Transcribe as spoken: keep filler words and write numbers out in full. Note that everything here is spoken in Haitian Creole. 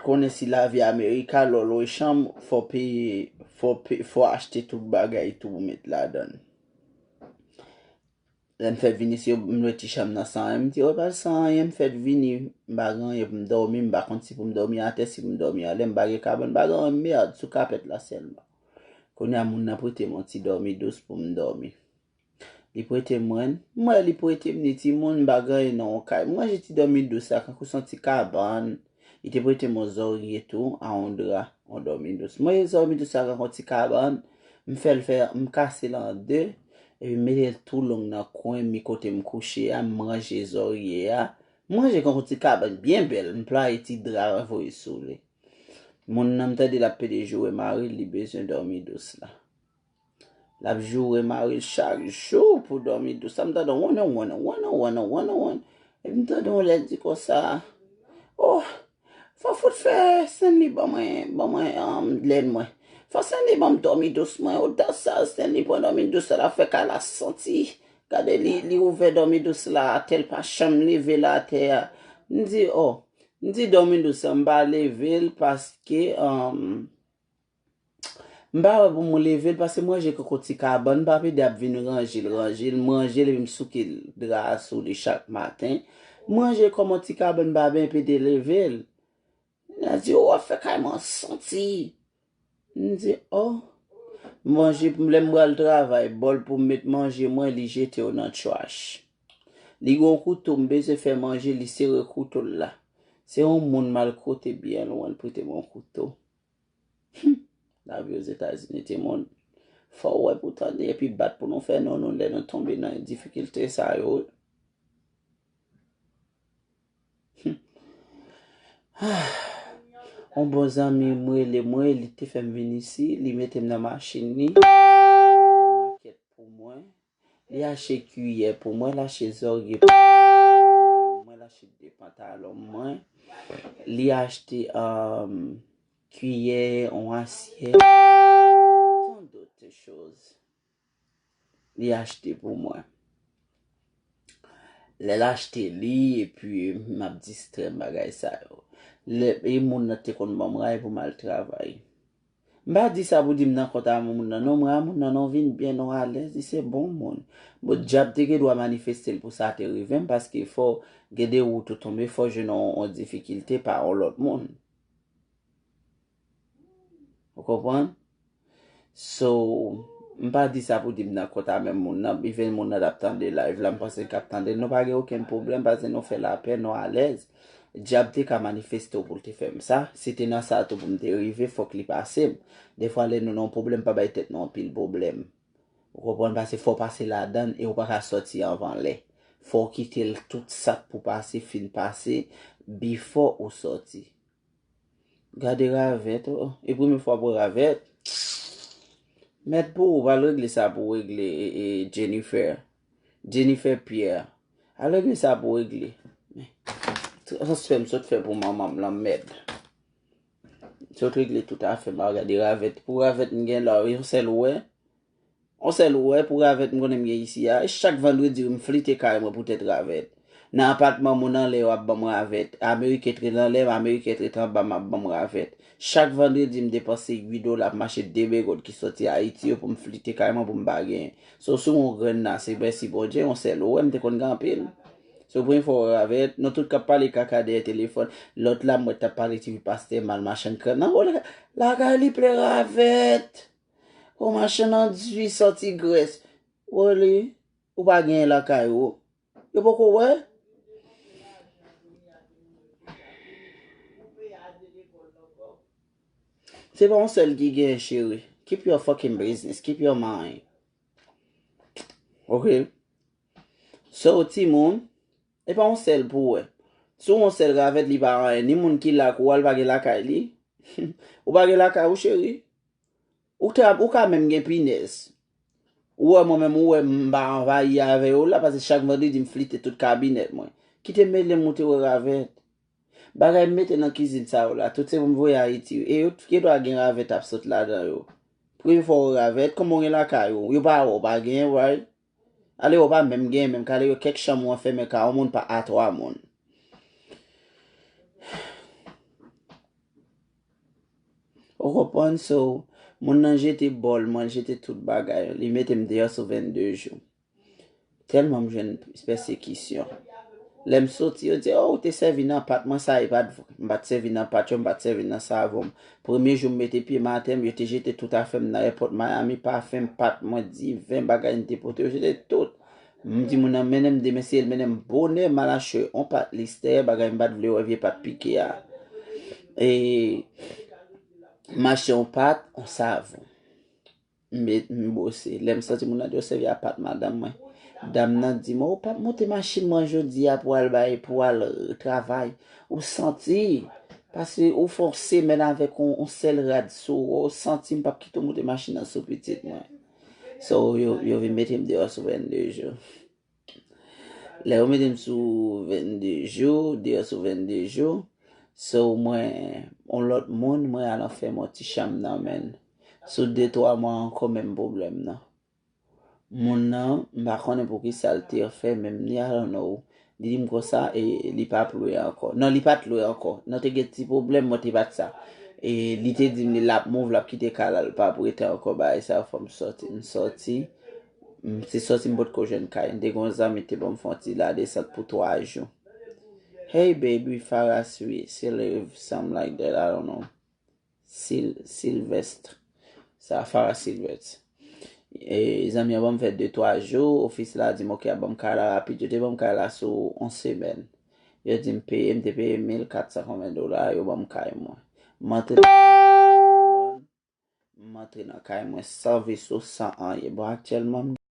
konnen si lavi Amerika, lè w lwe chanm, fò w peye, fò w pe, fò w achte tout bagay tou pou met ladan l. Lè m fèk vin isi, yo, m lwe ti chanm nan san anyen. M di, "O, pa san anyen, m fèk vini, m pa gen anyen pou m dòmi, m pa konn si pou m dòmi atè, si pou m dòmi anlè, m pa gen kabann, m pa gen anyen, m mèd sou kapèt la sèlman." Kounye a, moun nan prete m yon ti dòmi dous pou m dòmi. Li prete mwen, m wè li prete m ni timoun, m pa gen anyen nan yon kay. M ranje ti dòmi dous la, kankou se yon ti kabann. Li te prete m yon zòrye tou, a yon dra, yon dòmi dous. M ranje zòrye dous la, kankou yon ti kabann, m fè l fè, m kase l an de, epi m mete l tou long nan kwen mi kote m kouche a, m ranje zòrye a. M ranje kankou ti kabann byen bèl, m playe ti dra, voye sou li. Moun nan m tande l ap pede joure mari l, li bezwen dòmi dous la. L ap joure mari l chak jou pou dòmi dous. Sa m tande wannan, wannan, wannan, wannan, wannan, wannan. Epi m tande yon lè l di konsa, "Oh, fò fout fè Stanley ban mwen, ban mwen, um, lèn mwen. Fò Stanley ban m dòmi dous mwen." Odas sa, Stanley pran dòmi dous la, l ap fè kay la santi. Gade li, li ouvè dòmi dous la atè, l pa janm leve l atè a. M di, "Oh." M di, "Dòmi dous la, m pa leve l paske, um, m pa wè pou mwen leve l, paske m ranje kankou ti kabann, m pa pede ap vin ranje l, ranje l, m ranje l epi m souke l dra a sou li chak maten. M ranje l kòm yon ti kabann, m pa byen pede leve l." Li di, "O, w ap fè kay mwen santi." M di, "O." M ranje, lè m pral travay, bòl pou m met manje mwen, li jete yo nan trash. Li gen yon kouto, m bezwen fè manje, li sere kouto l la. Se yon moun m al kote byen lwen, l prete m yon kouto. Lavi Ozetazini, timoun. Fò w wè pou tande, epi bat pou nou fè non nou lè nou tonbe nan difikilte sa yo. Yon bon zanmi m rele mwen, li te fè m vin isi, li mete m nan machin li, li fè makèt pou mwen. Li achte kiyè pou mwen, li achte zòrye pou mwen, li achte de pantalon mwen, li achte, um, kiyè, yon asyèt, tant d'autres choses. Li achte pou mwen. Lè l achte li, epi m ap distrè m bagay sa yo. Lè, e moun nan te konn ban m ray pou m al travay. M pa di sa pou di m nan kont a moun nan, non, mwen a moun nan, non, vin byen, non, alèz, li se bon moun. Bon, dyab te gen dwa manifeste l pou sa te rive m, paske fò gen de wout ou tonbe, fò w jwenn yon, yon difikilte pa yon lòt moun. Ou konprann? So, m pa di sa pou di m nan kont a menm moun nan, even moun nan t ap tande live la, m panse l k ap tande l, nou pa gen okenn pwoblèm, paske nou fè lapè, nou alèz. Dyab te ka manifeste w pou l te fè m sa, si te nan sa tou pou m te rive, fòk li pase m. Defwa lè nou nan yon pwoblèm, pa bay tèt nou anpil pwoblèm. Ou konprann, paske fò w pase ladan l e w pa ka sòti anvan lè. Fò w kite l tout sa k pou pase, fin pase, before ou sòti. Gade ravèt, oh. E premye fwa pou ravèt. Mèd pou ou, al regle sa pou w regle, e, e, Jennifer. Jennifer Pierre. Al regle sa pou w regle. Transfè m sot fè pou manman m lan, mèd. Sot regle tout afè m, al gade ravèt. Pou ravèt m gen la, yon sèl ou wè. On sèl ou wè pou ravèt m konnen m gen isi a. E chak vandredi m flite kay mwen poutèt ravèt. Nan apatman moun anlè yo ap ban m ravèt. Ameriken t ret anlè m, Ameriken t ret anba m ap ban m ravèt. Chak vandredi m depanse uit dola ap mache de begòd ki soti Ayiti yo pou m flite kay mwen pou m pa genyen. So, sou yon grenn la, se mèsi Bondye, yon sèl ou wè m te konn gen anpil. So, premye fwa w wè ravèt, nou tout k ap pale kaka dèyè telefòn. Lòt la, m wè t ap pale ti pastè mal machann krèm nan. O, lakay li plen ravèt. Ou machann andui santi grès. Woli, ou pa genyen lakay ou. Yo poko wè. Se pa yon sèl ki genyen, cheri. Keep your fucking business. Keep your mind. Ok? So, timoun, e pa yon sèl pou wè. Si w yon sèl ravèt, li pa anyen. Ni moun ki la kou a, l pa gen lakay li. Ou pa gen lakay ou, cheri? Ou ta, ou ka menm gen pinèz. Ou wè mwen menm, ou wè m pa anvayi avè yo la, paske chak vandredi m flite tout kabinèt mwen. Kite m mele m ou te wè ravèt. Bagay m mete nan kizin sa yo la, tout se pou m voye Ayiti. E yo, yo dwa gen ravèt ap sot ladan yo. Premye fwa w wè ravèt, kòman w gen lakay ou? Yo pa wè w pa genyen, right? Ale w pa menm genyen menm, kale yo kèk chanm ou anfèmen ka yon moun pa a twa moun. Ou konprann? So, moun nan jete bòl mwen, l jete tout bagay. Li mete m deyò sou vennde jou. Tèlman m jwenn pèsekisyon. Lè m soti, yo di, "Oh, ou te sèvi nan pat." Mwen sa, e pa t vre. M pa t sèvi nan pat yo, m pa t sèvi nan savon. Premye jou m mete pye m atè, yo te jete tout afè m nan èpòt Miami, pafen m, pat mwen, diven, bagay m te pote, yo jete tout. M di moun nan mennen m demen, se l mennen m bonè, m al achte on pat listè, bagay m pa t vle wè, vye pat pike a. E m achte on pat, on savon. M met, m bwose. Lè m santi moun nan di yo sèvi a pat madanm mwen. Dam nan di m, "Ou p ap monte machin mwen jodi a pou al bay, pou al, euh, travay. Ou santi? Paske ou fè yon semèn avèk yon, yon sèl rad sou ou, ou santi m p ap kite w monte machin nan sou pitit mwen." So, yo, yo vin mete m deyò sou vennde jou. Lè yo mete m sou vennde jou, deyò sou vennde jou, so mwen, yon lòt moun, mwen al anfèmen yon ti chanm nan men l. Sou de, twa mwa ankò, menm pwoblèm nan. Moun nan, m pa konnen pou ki sa l te anfèmen m, ni I don't know. Li di m konsa, e li p ap lwe ankò. Non, li pa t lwe ankò. Non, te gen ti pwoblèm, mwen te bat sa. E li te di m li l ap move, l ap kite kay la, l p ap rete ankò, bagay sa, fò m sòti. M sòti. M, se sòti m potko jwenn kay. M te gen yon zanmi te ban m fè yon ti ladesant pou twa jou. Hey baby, Farah Sweet, Sylv, something like that, I don't know. Sil, Sylvestre. Sa, Farah Sylvestre. E zanmi an ban m fè de, twa jou, ofis la di m, "Ok, a ban m kay la rapid." Yo te ban m kay la sou yon semèn. Yo di m peye, m te peye mil kat san konbyen dola, yo ban m kay mwen. M antre nan M antre nan kay mwen san veso, san anyen. Bon, aktyèlman, m